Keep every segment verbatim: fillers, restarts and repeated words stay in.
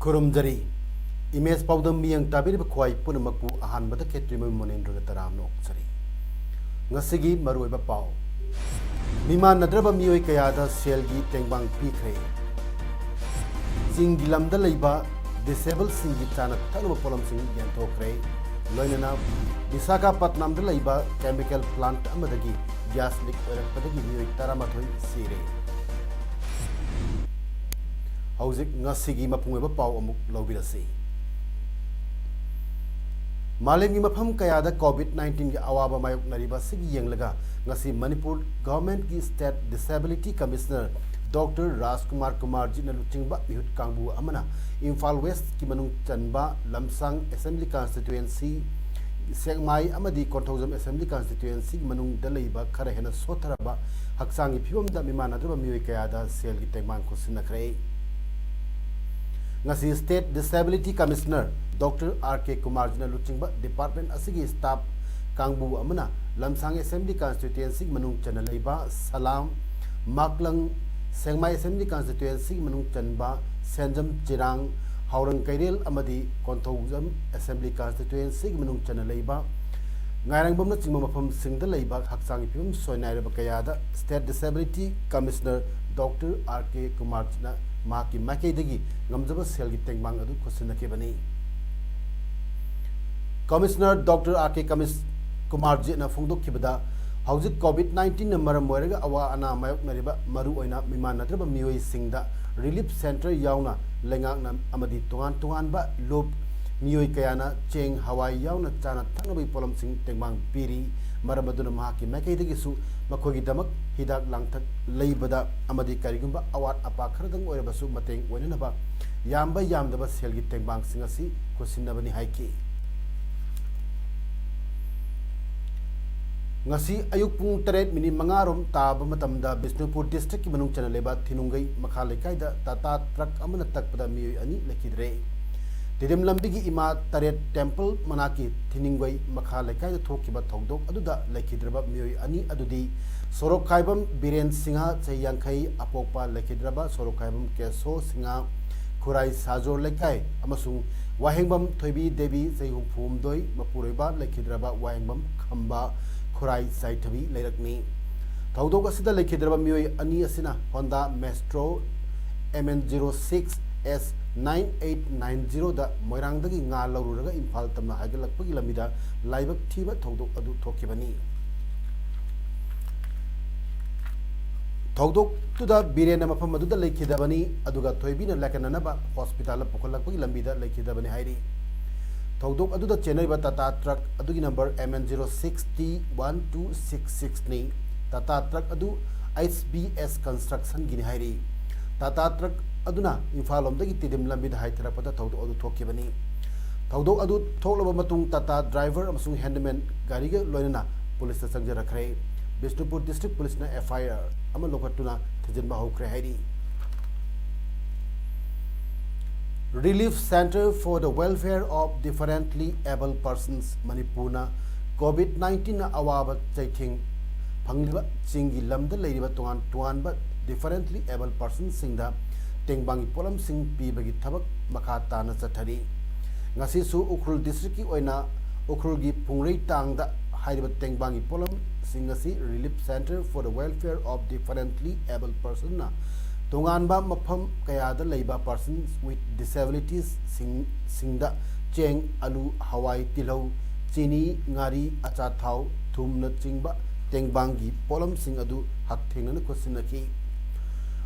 ꯈꯨꯔꯨꯝꯖꯔꯤ꯫ Image ꯄꯥꯎꯗꯝ ꯃꯤꯠꯌꯦꯡ ꯇꯥꯕꯤꯔꯤꯕ ꯈ꯭ꯋꯥꯏ ꯄꯨꯝꯅꯃꯛꯄꯨ ꯑꯍꯥꯟꯕꯗ ꯈꯦꯇ꯭ꯔꯤꯃꯌꯨꯝ ꯃꯣꯅꯦꯟꯗ꯭ꯔꯒ ꯇꯔꯥꯝꯅ ꯑꯣꯛꯆꯔꯤ꯫ ꯉꯁꯤꯒꯤ ꯃꯔꯨꯑꯣꯏꯕ ꯄꯥꯎ꯫ ꯃꯤꯃꯥꯟꯅꯗ꯭ꯔꯕ ꯃꯤꯑꯣꯏ ꯀꯌꯥꯗ ꯁꯦꯜꯒꯤ ꯇꯦꯡꯕꯥꯡ ꯄꯤꯈ꯭ꯔꯦ꯫ ꯆꯤꯡꯒꯤ ꯂꯝꯗ ꯂꯩꯕ ꯗꯤꯁꯦꯕꯜꯁꯤꯡꯒꯤ ꯆꯥꯅ ꯊꯛꯅꯕ ꯄꯣꯠꯂꯝꯁꯤꯡ ꯌꯦꯟꯊꯣꯛꯈ꯭ꯔꯦ꯫ ꯂꯣꯏꯅꯅ ꯕꯤꯁꯥꯈꯥꯄꯠꯅꯝꯗ ꯂꯩꯕ ꯀꯦꯃꯤꯀꯦꯜ ꯄ꯭ꯂꯥꯟꯠ ꯑꯃꯗꯒꯤ ꯒ꯭ꯌꯥꯁ ꯂꯤꯛ ꯑꯣꯏꯔꯛꯄꯗꯒꯤ ꯃꯤꯑꯣꯏ ꯇꯔꯥꯃꯥꯊꯣꯏ ꯁꯤꯔꯦ꯫ ꯍꯧꯖꯤꯛ ꯉꯁꯤꯒꯤ ꯃꯄꯨꯡ ꯑꯣꯏꯕ ꯄꯥꯎ ꯑꯃꯨꯛ ꯂꯧꯕꯤꯔꯁꯤ꯫ ꯃꯥꯂꯦꯝꯒꯤ ꯃꯐꯝ ꯀꯌꯥꯗ ꯀꯣꯚꯤꯗ ꯅꯥꯏꯟꯇꯤꯟꯒꯤ ꯑꯋꯥꯕ ꯃꯥꯌꯣꯛꯅꯔꯤꯕ ꯑꯁꯤꯒꯤ ꯌꯦꯡꯂꯒ ꯉꯁꯤ ꯃꯅꯤꯄꯨꯔ ꯒꯚꯔꯟꯃꯦꯟꯠꯀꯤ ꯁ꯭ꯇꯦꯠ ꯗꯤꯁꯦꯕꯤꯂꯤꯇꯤ ꯀꯃꯤꯁꯅꯔ ꯗꯣꯛꯇꯔ ꯔꯥꯖꯀꯨꯃꯥꯔ ꯀꯨꯃꯥꯔꯖꯤꯠꯅ ꯂꯨꯆꯤꯡꯕ ꯃꯤꯍꯨꯠ ꯀꯥꯡꯕꯨ ꯑꯃꯅ ꯏꯝꯐꯥꯜ ꯋꯦꯁ꯭ꯠꯀꯤ ꯃꯅꯨꯡ ꯆꯟꯕ ꯂꯝꯁꯥꯡ ꯑꯦꯁꯦꯝꯕ꯭ꯂꯤ ꯀꯟꯁꯇꯤꯇ꯭ꯋꯦꯟꯁꯤ, ꯁꯦꯛꯃꯥꯏ ꯑꯃꯗꯤ ꯀꯣꯟꯊꯧꯖꯝ ꯑꯦꯁꯦꯝꯕ꯭ꯂꯤ ꯀꯟꯁꯇꯤꯇ꯭ꯋꯦꯟꯁꯤꯒꯤ ꯃꯅꯨꯡꯗ ꯂꯩꯕ ꯈꯔ ꯍꯦꯟꯅ ꯁꯣꯠꯊꯔꯕ ꯍꯛꯆꯥꯡꯒꯤ ꯐꯤꯕꯝꯗ ꯃꯤꯃꯥꯟꯅꯗ꯭ꯔꯕ ꯃꯤꯑꯣꯏ ꯀꯌꯥꯗ ꯁꯦꯜꯒꯤ ꯇꯦꯡꯕꯥꯡ ꯈꯨꯠꯁꯤꯟꯅꯈ꯭ꯔꯦ꯫ ꯉꯁꯤ ꯁ꯭ꯇꯦꯠ ꯗꯤꯁꯦꯕꯤꯂꯤꯇꯤ ꯀꯃꯤꯁꯅꯔ ꯗꯣꯛꯇꯔ ꯑꯥꯔ ꯀꯦ ꯀꯨꯃꯥꯔꯖꯤꯠꯅ ꯂꯨꯆꯤꯡꯕ ꯗꯤꯄꯥꯔꯠꯃꯦꯟꯠ ꯑꯁꯤꯒꯤ ꯁ꯭ꯇꯥꯐ ꯀꯥꯡꯕꯨ ꯑꯃꯅ ꯂꯝꯁꯥꯡ ꯑꯦꯁꯦꯝꯕ꯭ꯂꯤ ꯀꯟꯁꯇꯤꯇ꯭ꯋꯦꯟꯁꯤꯒꯤ ꯃꯅꯨꯡ ꯆꯟꯅ ꯂꯩꯕ ꯁꯂꯥꯝ, ꯃꯥꯛꯂꯪ, ꯁꯦꯛꯃꯥꯏ ꯑꯦꯁꯦꯝꯕ꯭ꯂꯤ ꯀꯟꯁꯇꯤꯇ꯭ꯋꯦꯟꯁꯤꯒꯤ ꯃꯅꯨꯡ ꯆꯟꯕ ꯁꯦꯟꯖꯝ ꯆꯤꯔꯥꯡ, ꯍꯥꯎꯔꯪ ꯀꯩꯔꯦꯜ ꯑꯃꯗꯤ ꯀꯣꯟꯊꯧꯖꯝ ꯑꯦꯁꯦꯝꯕ꯭ꯂꯤ ꯀꯟꯁꯇꯤꯇ꯭ꯋꯦꯟꯁꯤꯒꯤ ꯃꯅꯨꯡ ꯆꯟꯅ ꯂꯩꯕ ꯉꯥꯏꯔꯪꯕꯝꯅꯆꯤꯡꯕ ꯃꯐꯝꯁꯤꯡꯗ ꯂꯩꯕ ꯍꯛꯆꯥꯡꯒꯤ ꯐꯤꯕꯝ ꯁꯣꯏꯅꯥꯏꯔꯕ ꯀꯌꯥꯗ ꯁ꯭ꯇꯦꯠ ꯗꯤꯁꯦꯕꯤꯂꯤꯇꯤ ꯀꯃꯤꯁꯅꯔ ꯗꯣꯛꯇꯔ ꯑꯥꯔ ꯀꯦ ꯀꯨꯃꯥꯔꯖꯤꯠꯅ ꯃꯍꯥꯛꯀꯤ ꯃꯥꯏꯀꯩꯗꯒꯤ ꯉꯝꯖꯕ ꯁꯦꯜꯒꯤ ꯇꯦꯡꯕꯥꯡ ꯑꯗꯨ ꯈꯨꯠꯁꯤꯟꯅꯈꯤꯕꯅꯤ꯫ ꯀꯃꯤꯁꯅꯔ ꯗꯣꯛꯇꯔ ꯑꯥꯔ ꯀꯦ ꯀꯃꯤꯁ-, ꯀꯨꯃꯥꯔꯖꯤꯠꯅ ꯐꯣꯡꯗꯣꯛꯈꯤꯕꯗ, ꯍꯧꯖꯤꯛ ꯀꯣꯚꯤꯗ ꯅꯥꯏꯟꯇꯤꯟꯅ ꯃꯔꯝ ꯑꯣꯏꯔꯒ ꯑꯋꯥ ꯑꯅꯥ ꯃꯥꯌꯣꯛꯅꯔꯤꯕ ꯃꯔꯨꯑꯣꯏꯅ ꯃꯤꯃꯥꯟꯅꯗ꯭ꯔꯕ ꯃꯤꯑꯣꯏꯁꯤꯡꯗ ꯔꯤꯂꯤꯐ ꯁꯦꯟꯇꯔ ꯌꯥꯎꯅ ꯂꯩꯉꯥꯛꯅ ꯑꯃꯗꯤ ꯇꯣꯉꯥꯟ ꯇꯣꯉꯥꯟꯕ ꯂꯨꯞ ꯃꯤꯑꯣꯏ ꯀꯌꯥꯅ ꯆꯦꯡ, ꯍꯋꯥꯏ ꯌꯥꯎꯅ ꯆꯥꯅ ꯊꯛꯅꯕꯒꯤ ꯄꯣꯠꯂꯝꯁꯤꯡ ꯇꯦꯡꯕꯥꯡ ꯄꯤꯔꯤ꯫ ꯃꯔꯝ ꯑꯗꯨꯅ ꯃꯍꯥꯛꯀꯤ ꯃꯥꯏꯀꯩꯗꯒꯤꯁꯨ ꯃꯈꯣꯏꯒꯤꯗꯃꯛ ꯍꯤꯗꯥꯛ ꯂꯥꯡꯊꯛ ꯂꯩꯕꯗ ꯑꯃꯗꯤ ꯀꯔꯤꯒꯨꯝꯕ ꯑꯋꯥꯠ ꯑꯄꯥ ꯈꯔꯗꯪ ꯑꯣꯏꯔꯕꯁꯨ ꯃꯇꯦꯡ ꯑꯣꯏꯅꯅꯕ ꯌꯥꯝꯕ ꯌꯥꯝꯗꯕ ꯁꯦꯜꯒꯤ ꯇꯦꯡꯕꯥꯡꯁꯤꯡ ꯑꯁꯤ ꯈꯨꯠꯁꯤꯟꯅꯕꯅꯤ ꯍꯥꯏꯈꯤ꯫ ꯉꯁꯤ ꯑꯌꯨꯛ ꯄꯨꯡ ꯇꯔꯦꯠ ꯃꯤꯅꯤꯠ ꯃꯉꯥ ꯔꯣꯝ ꯇꯥꯕ ꯃꯇꯝꯗ ꯕꯤꯁꯅꯨꯄꯨꯔ ꯗꯤꯁꯇ꯭ꯔꯤꯛꯀꯤ ꯃꯅꯨꯡ ꯆꯟꯅ ꯂꯩꯕ ꯊꯤꯅꯨꯡꯒꯩ ꯃꯈꯥ ꯂꯩꯀꯥꯏꯗ ꯇꯥꯇꯥ ꯇ꯭ꯔꯛ ꯑꯃꯅ ꯇꯛꯄꯗ ꯃꯤꯑꯣꯏ ꯑꯅꯤ ꯂꯩꯈꯤꯗ꯭ꯔꯦ꯫ ꯇꯤꯗꯤꯝ ꯂꯝꯕꯤꯒꯤ ꯏꯃꯥ ꯇꯔꯦꯠ ꯇꯦꯝꯄꯜ ꯃꯅꯥꯛꯀꯤ ꯊꯤꯅꯤꯡꯒꯩ ꯃꯈꯥ ꯂꯩꯀꯥꯏꯗ ꯊꯣꯛꯈꯤꯕ ꯊꯧꯗꯣꯛ ꯑꯗꯨꯗ ꯂꯩꯈꯤꯗ꯭ꯔꯕ ꯃꯤꯑꯣꯏ ꯑꯅꯤ ꯑꯗꯨꯗꯤ ꯁꯣꯔꯣꯛꯈꯥꯏꯕꯝ ꯕꯤꯔꯦꯟ ꯁꯤꯡꯍ, ꯆꯍꯤ ꯌꯥꯡꯈꯩ, ꯑꯄꯣꯛꯄ ꯂꯩꯈꯤꯗ꯭ꯔꯕ ꯁꯣꯔꯣꯛꯈꯥꯏꯕꯝ ꯀꯦꯁꯣ ꯁꯤꯡꯍ, ꯈꯨꯔꯥꯏ ꯁꯥꯖꯣꯔ ꯂꯩꯀꯥꯏ, ꯑꯃꯁꯨꯡ ꯋꯥꯍꯦꯡꯕꯝ ꯊꯣꯏꯕꯤ ꯗꯦꯕꯤ, ꯆꯍꯤ ꯍꯨꯝꯐꯨ ꯍꯨꯝꯗꯣꯏ, ꯃꯄꯨꯔꯣꯏꯕ ꯂꯩꯈꯤꯗ꯭ꯔꯕ ꯋꯥꯍꯦꯡꯕꯝ ꯈꯝꯕ, ꯈꯨꯔꯥꯏ ꯆꯥꯏꯊꯕꯤ ꯂꯩꯔꯛꯅꯤ꯫ ꯊꯧꯗꯣꯛ ꯑꯁꯤꯗ ꯂꯩꯈꯤꯗ꯭ꯔꯕ ꯃꯤꯑꯣꯏ ꯑꯅꯤ ꯑꯁꯤꯅ Honda Maestro M N zero six S nine eight nine zero ꯗ ꯃꯣꯏꯔꯥꯡꯗꯒꯤ ꯉꯥ ꯂꯧꯔꯨꯔꯒ ꯏꯝꯐꯥꯜ ꯇꯝꯅ ꯍꯥꯏꯒꯠꯂꯛꯄꯒꯤ ꯂꯝꯕꯤꯗ ꯂꯥꯏꯕꯛ ꯊꯤꯕ ꯊꯧꯗꯣꯛ ꯑꯗꯨ ꯊꯣꯛꯈꯤꯕꯅꯤ꯫ ꯊꯧꯗꯣꯛꯇꯨꯗ ꯕꯤꯔꯦꯟꯅ ꯃꯐꯝ ꯑꯗꯨꯗ ꯂꯩꯈꯤꯗꯕꯅꯤ, ꯑꯗꯨꯒ ꯊꯣꯏꯕꯤꯅ ꯂꯥꯏꯀꯠꯅꯅꯕ ꯍꯣꯁꯄꯤꯇꯥꯜꯗ ꯄꯨꯈꯠꯂꯛꯄꯒꯤ ꯂꯝꯕꯤꯗ ꯂꯩꯈꯤꯗꯕꯅꯤ ꯍꯥꯏꯔꯤ꯫ ꯊꯧꯗꯣꯛ ꯑꯗꯨꯗ ꯆꯦꯟꯅꯔꯤꯕ ꯇꯥꯇꯥ ꯇ꯭ꯔꯛ ꯑꯗꯨꯒꯤ number M N zero six T one two six six ꯅꯤ꯫ ꯇꯥꯇꯥ ꯇ꯭ꯔꯛ ꯑꯗꯨ H B S Construction Guinea ꯍꯥꯏꯔꯤ꯫ ꯇꯥꯇꯥ ꯇ꯭ꯔꯛ ꯑꯗꯨꯅ ꯏꯝꯐꯥꯜ ꯂꯣꯝꯗꯒꯤ ꯇꯤꯗꯤꯝ ꯂꯝꯕꯤꯗ ꯍꯥꯏꯊꯔꯛꯄꯗ ꯊꯧꯗꯣꯛ ꯑꯗꯨ ꯊꯣꯛꯈꯤꯕꯅꯤ꯫ ꯊꯧꯗꯣꯛ ꯑꯗꯨ ꯊꯣꯛꯂꯕ ꯃꯇꯨꯡ ꯇꯥꯇꯥ ꯗ꯭ꯔꯥꯏꯚꯔ ꯑꯃꯁꯨꯡ ꯍꯦꯟꯗꯃꯦꯟ ꯒꯥꯔꯤꯒ ꯂꯣꯏꯅꯅ ꯄꯨꯂꯤꯁꯇ ꯆꯪꯖꯔꯛꯈ꯭ꯔꯦ꯫ ꯕꯤꯁꯅꯨꯄꯨꯔ ꯗꯤꯁꯇ꯭ꯔꯤꯛ ꯄꯨꯂꯤꯁꯅ F I R ꯑꯃ ꯂꯧꯈꯠꯇꯨꯅ ꯊꯤꯖꯤꯟꯕ ꯍꯧꯈ꯭ꯔꯦ ꯍꯥꯏꯔꯤ꯫ Relief Centre for the Welfare of Differently Abled Persons ꯃꯅꯤꯄꯨꯔꯅ COVID nineteen ꯅ ꯑꯋꯥꯕ ꯆꯩꯊꯦꯡ ꯐꯪꯂꯤꯕ ꯆꯤꯡꯒꯤ ꯂꯝꯗ ꯂꯩꯔꯤꯕ ꯇꯣꯉꯥꯟ ꯇꯣꯉꯥꯟꯕ differently abled persons ꯁꯤꯡꯗ ꯇꯦꯡꯕꯥꯡꯒꯤ ꯄꯣꯠꯂꯝꯁꯤꯡ ꯄꯤꯕꯒꯤ ꯊꯕꯛ ꯃꯈꯥ ꯇꯥꯅ ꯆꯠꯊꯔꯤ꯫ ꯉꯁꯤꯁꯨ ꯎꯈ꯭ꯔꯨꯜ ꯗꯤꯁꯇ꯭ꯔꯤꯛꯀꯤ ꯑꯣꯏꯅ ꯎꯈ꯭ꯔꯨꯜꯒꯤ ꯄꯨꯡꯔꯩ ꯇꯥꯡꯗ ꯍꯥꯏꯔꯤꯕ ꯇꯦꯡꯕꯥꯡꯒꯤ ꯄꯣꯠꯂꯝꯁꯤꯡ ꯑꯁꯤ Relief Centre for the Welfare of Differently Abled Person ꯅ ꯇꯣꯉꯥꯟꯕ ꯃꯐꯝ ꯀꯌꯥꯗ ꯂꯩꯕ persons with disabilities ꯁꯤꯡ, ꯁꯤꯡꯗ ꯆꯦꯡ, ꯑꯂꯨ, ꯍꯋꯥꯏ, ꯇꯤꯜꯍꯧ, ꯆꯤꯅꯤ, ꯉꯥꯔꯤ, ꯑꯆꯥꯊꯥꯎ, ꯊꯨꯝꯅꯆꯤꯡꯕ ꯇꯦꯡꯕꯥꯡꯒꯤ ꯄꯣꯠꯂꯝꯁꯤꯡ ꯑꯗꯨ ꯍꯛꯊꯦꯡꯅꯅ ꯈꯨꯠꯁꯤꯟꯅꯈꯤ꯫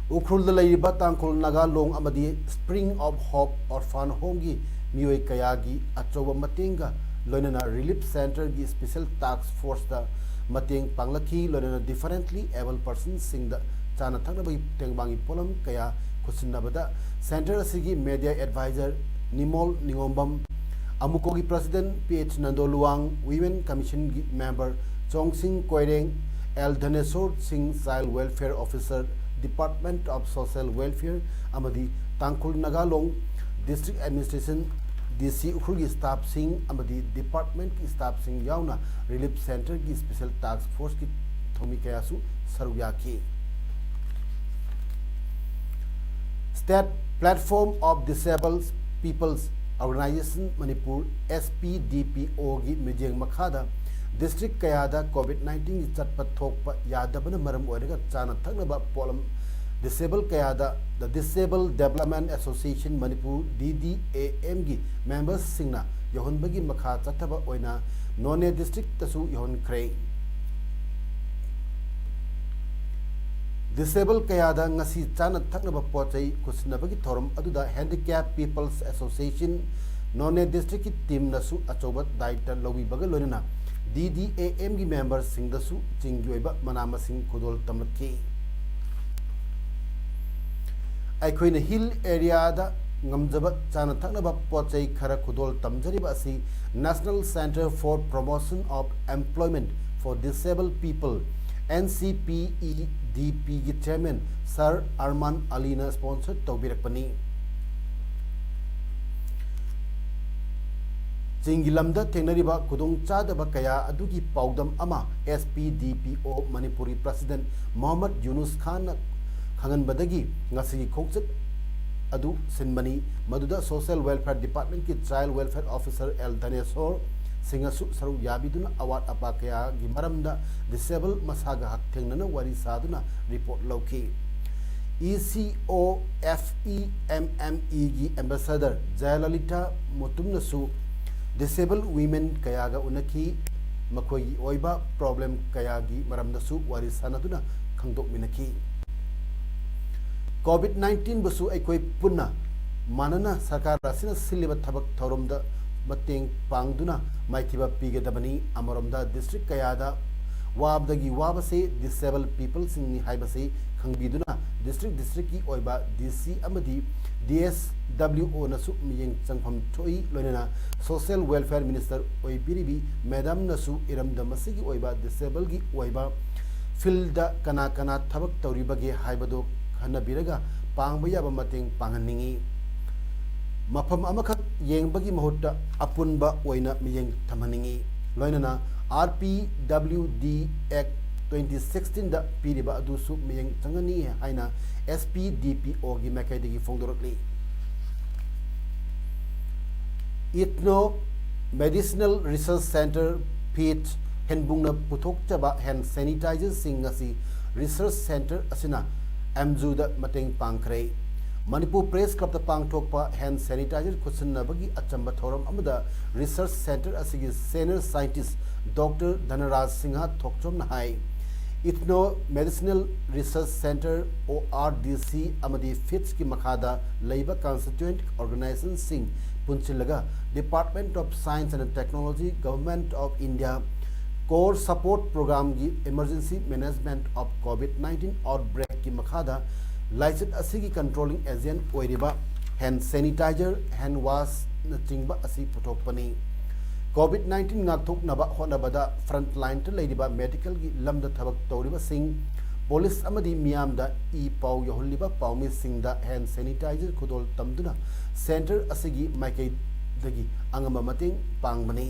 ꯎꯈ꯭ꯔꯨꯜꯗ ꯂꯩꯔꯤꯕ ꯇꯥꯡꯈꯨꯜ ꯅꯥꯒꯥ ꯂꯣꯡ ꯑꯃꯗꯤ Spring of Hope Orphan Home ꯒꯤ ꯃꯤꯑꯣꯏ ꯀꯌꯥꯒꯤ ꯑꯆꯧꯕ ꯃꯇꯦꯡꯒ ꯂꯣꯏꯅꯅ Relief Centre ꯒꯤ Special Task Force ꯇ ꯃꯇꯦꯡ ꯄꯥꯡꯂꯛꯈꯤ꯫ ꯂꯣꯏꯅꯅ differently abled personꯁꯤꯡꯗ ꯆꯥꯅ ꯊꯛꯅꯕꯒꯤ ꯇꯦꯡꯕꯥꯡꯒꯤ ꯄꯣꯠꯂꯝ ꯀꯌꯥ ꯈꯨꯠꯁꯤꯟꯅꯕꯗ center ꯑꯁꯤꯒꯤ media advisor ꯅꯤꯃꯣꯜ ꯅꯤꯉꯣꯝꯕꯝ, ꯑꯃꯨꯀꯣꯒꯤ president P H Nando Luwang, women commissionꯒꯤ member Chongsing Koireng, L Dhaneshor Singh, child welfare officer, department of social welfare ꯑꯃꯗꯤ ꯇꯥꯡꯈꯨꯜ ꯅꯥꯒꯥ ꯂꯣꯡ district administration, ꯗꯤ ꯁꯤ ꯎꯈ꯭ꯔꯨꯜꯒꯤ staffꯁꯤꯡ ꯑꯃꯗꯤ departmentꯀꯤ staffꯁꯤꯡ ꯌꯥꯎꯅ relief centerꯒꯤ special task forceꯀꯤ ꯊꯧꯃꯤ ꯀꯌꯥꯁꯨ ꯁꯔꯨꯛ ꯌꯥꯈꯤ꯫ State Platform of Disabled Peoples Organization Manipur, S P D P Oꯒꯤ ꯃꯤꯠꯌꯦꯡ ꯃꯈꯥꯗ district ꯀꯌꯥꯗ COVID nineteenꯒꯤ ꯆꯠꯄ ꯊꯣꯛꯄ ꯌꯥꯗꯕꯅ ꯃꯔꯝ ꯑꯣꯏꯔꯒ ꯆꯥꯅ ꯊꯛꯅꯕ ꯄꯣꯠꯂꯝ disabled ꯀꯌꯥꯗ The Disabled Development Association Manipur, D D A Mꯒꯤ membersꯁꯤꯡꯅ ꯌꯧꯍꯟꯕꯒꯤ ꯃꯈꯥ ꯆꯠꯊꯕ ꯑꯣꯏꯅ ꯅꯣꯅꯦ districtꯇꯁꯨ ꯌꯧꯍꯟꯈ꯭ꯔꯦ꯫ Disabled ꯀꯌꯥꯗ ꯉꯁꯤ ꯆꯥꯅ ꯊꯛꯅꯕ ꯄꯣꯠ ꯆꯩ ꯈꯨꯠꯁꯤꯟꯅꯕꯒꯤ ꯊꯧꯔꯝ ꯑꯗꯨꯗ Handicap People's Association ꯅꯣꯅꯦ districtꯀꯤ teamꯅꯁꯨ ꯑꯆꯧꯕ ꯗꯥꯌꯤꯠꯇ ꯂꯧꯕꯤꯕꯒ ꯂꯣꯏꯅꯅ D D A Mꯒꯤ memberꯁꯤꯡꯗꯁꯨ ꯆꯤꯡꯒꯤ ꯑꯣꯏꯕ ꯃꯅꯥ ꯃꯁꯤꯡ ꯈꯨꯗꯣꯜ ꯇꯝꯂꯛꯈꯤ꯫ ꯑꯩꯈꯣꯏꯅ hill areaꯗ ꯉꯝꯖꯕ ꯆꯥꯅ ꯊꯛꯅꯕ ꯄꯣꯠ ꯆꯩ ꯈꯔ ꯈꯨꯗꯣꯜ ꯇꯝꯖꯔꯤꯕ ꯑꯁꯤ National Centre for Promotion of Employment for Disabled People, N C P E D Pꯒꯤ chairman Sir Arman Aliꯅ sponsor ꯇꯧꯕꯤꯔꯛꯄꯅꯤ꯫ ꯆꯤꯡꯒꯤ ꯂꯝꯗ ꯊꯦꯡꯅꯔꯤꯕ ꯈꯨꯗꯣꯡꯆꯥꯗꯕ ꯀꯌꯥ ꯑꯗꯨꯒꯤ ꯄꯥꯎꯗꯝ ꯑꯃ S P D P O ꯃꯅꯤꯄꯨꯔꯒꯤ president ꯃꯣꯍꯝꯃꯗ ꯌꯨꯅꯨꯁ ꯈꯥꯟꯅ ꯈꯪꯍꯟꯕꯗꯒꯤ ꯉꯁꯤꯒꯤ ꯈꯣꯡꯆꯠ ꯑꯗꯨ ꯁꯤꯟꯕꯅꯤ꯫ ꯃꯗꯨꯗ social welfare departmentꯀꯤ child welfare officer L Dhaneshor ꯁꯤꯡꯅꯁꯨ ꯁꯔꯨꯛ ꯌꯥꯕꯤꯗꯨꯅ ꯑꯋꯥꯠ ꯑꯄꯥ ꯀꯌꯥꯒꯤ ꯃꯔꯝꯗ disabled ꯃꯁꯥꯒ ꯍꯛꯊꯦꯡꯅꯅ ꯋꯥꯔꯤ ꯁꯥꯗꯨꯅ report ꯂꯧꯈꯤ꯫ E C O F E M M Eꯒꯤ ambassador ꯖꯌꯂꯂꯤꯇꯥ ꯃꯨꯇꯨꯝꯅꯁꯨ disabled women ꯀꯌꯥꯒ ꯎꯅꯈꯤ꯫ ꯃꯈꯣꯏꯒꯤ ꯑꯣꯏꯕ problem ꯀꯌꯥꯒꯤ ꯃꯔꯝꯗꯁꯨ ꯋꯥꯔꯤ ꯁꯥꯅꯗꯨꯅ ꯈꯪꯗꯣꯛꯃꯤꯟꯅꯈꯤ꯫ COVID nineteenꯕꯨꯁꯨ ꯑꯩꯈꯣꯏ ꯄꯨꯟꯅ ꯃꯥꯟꯅꯅ ꯁꯔꯀꯥꯔ ꯑꯁꯤꯅ ꯁꯤꯜꯂꯤꯕ ꯊꯕꯛ ꯊꯧꯔꯝꯗ ꯃꯇꯦꯡ ꯄꯥꯡꯗꯨꯅ ꯃꯥꯏꯊꯤꯕ ꯄꯤꯒꯗꯕꯅꯤ꯫ ꯑꯃꯔꯣꯝꯗ district ꯀꯌꯥꯗ ꯋꯥꯕꯗꯒꯤ ꯋꯥꯕꯁꯦ disabled peopleꯁꯤꯡꯅꯤ ꯍꯥꯏꯕꯁꯤ ꯈꯪꯕꯤꯗꯨꯅ district districtꯀꯤ ꯑꯣꯏꯕ DC ꯑꯃꯗꯤ DSWOꯅꯁꯨ ꯃꯤꯠꯌꯦꯡ ꯆꯪꯐꯝ ꯊꯣꯛꯏ꯫ ꯂꯣꯏꯅꯅ Social Welfare Minister ꯑꯣꯏꯕꯤꯔꯤꯕꯤ madamꯅꯁꯨ ꯏꯔꯝꯗꯝ ꯑꯁꯤꯒꯤ ꯑꯣꯏꯕ disabledꯀꯤ ꯑꯣꯏꯕ fieldꯇ ꯀꯅꯥ ꯀꯅꯥ ꯊꯕꯛ ꯇꯧꯔꯤꯕꯒꯦ ꯍꯥꯏꯕꯗꯨ ꯈꯟꯅꯕꯤꯔꯒ ꯄꯥꯡꯕ ꯌꯥꯕ ꯃꯇꯦꯡ ꯄꯥꯡꯍꯟꯅꯤꯡꯏ꯫ ꯃꯐꯝ ꯑꯃꯈꯛ ꯌꯦꯡꯕꯒꯤ ꯃꯍꯨꯠꯇ ꯑꯄꯨꯟꯕ ꯑꯣꯏꯅ ꯃꯤꯠꯌꯦꯡ ꯊꯝꯍꯟꯅꯤꯡꯏ꯫ ꯂꯣꯏꯅꯅ RPWD Act twenty sixteenꯗ ꯄꯤꯔꯤꯕ ꯑꯗꯨꯁꯨ ꯃꯤꯠꯌꯦꯡ ꯆꯪꯍꯟꯅꯤꯡꯏ ꯍꯥꯏꯅ SPDPOꯒꯤ ꯃꯥꯏꯀꯩꯗꯒꯤ ꯐꯣꯡꯗꯣꯔꯛꯂꯤ꯫ Ethno Medicinal Research Centre, PEERCH, ꯍꯦꯟꯕꯨꯡꯅ ꯄꯨꯊꯣꯛꯆꯕ hand sanitizerꯁꯤꯡ ꯑꯁꯤ research centre ꯑꯁꯤꯅ ꯑꯦꯝꯖꯨꯗ ꯃꯇꯦꯡ ꯄꯥꯡꯈ꯭ꯔꯦ꯫ ꯃꯅꯤꯄꯨꯔ Press Clubꯇ ꯄꯥꯡꯊꯣꯛꯄ hand sanitizer ꯈꯨꯠꯁꯤꯟꯅꯕꯒꯤ ꯑꯆꯝꯕ ꯊꯧꯔꯝ ꯑꯃꯗ research centre ꯑꯁꯤꯒꯤ senior scientist Doctor ꯙꯅꯔꯥꯖ ꯁꯤꯡꯍ ꯊꯣꯛꯆꯣꯝꯅ ꯍꯥꯏ, Ethno Medicinal Research Centre, ORDC, ꯑꯃꯗꯤ PEERCHꯀꯤ ꯃꯈꯥꯗ ꯂꯩꯕ constituent organizationꯁꯤꯡ ꯄꯨꯟꯁꯤꯜꯂꯒ Department of Science and Technology, Government of India, Core Support Programmeꯒꯤ Emergency Management of COVID nineteen Outbreakꯀꯤ ꯃꯈꯥꯗ ꯂꯥꯏꯆꯠ ꯑꯁꯤꯒꯤ controlling agent ꯑꯣꯏꯔꯤꯕ hand sanitizer, hand washꯅꯆꯤꯡꯕ ꯑꯁꯤ ꯄꯨꯊꯣꯛꯄꯅꯤ꯫ COVID nineteen ꯉꯥꯛꯊꯣꯛꯅꯕ ꯍꯣꯠꯅꯕꯗ frontlineꯇ ꯂꯩꯔꯤꯕ medicalꯒꯤ ꯂꯝꯗ ꯊꯕꯛ ꯇꯧꯔꯤꯕꯁꯤꯡ, police ꯑꯃꯗꯤ ꯃꯤꯌꯥꯝꯗ ꯏ ꯄꯥꯎ ꯌꯧꯍꯜꯂꯤꯕ ꯄꯥꯎꯃꯤꯁꯤꯡꯗ hand sanitizer ꯈꯨꯗꯣꯜ ꯇꯝꯗꯨꯅ centre ꯑꯁꯤꯒꯤ ꯃꯥꯏꯀꯩꯗꯒꯤ ꯑꯉꯝꯕ ꯃꯇꯦꯡ ꯄꯥꯡꯕꯅꯤ꯫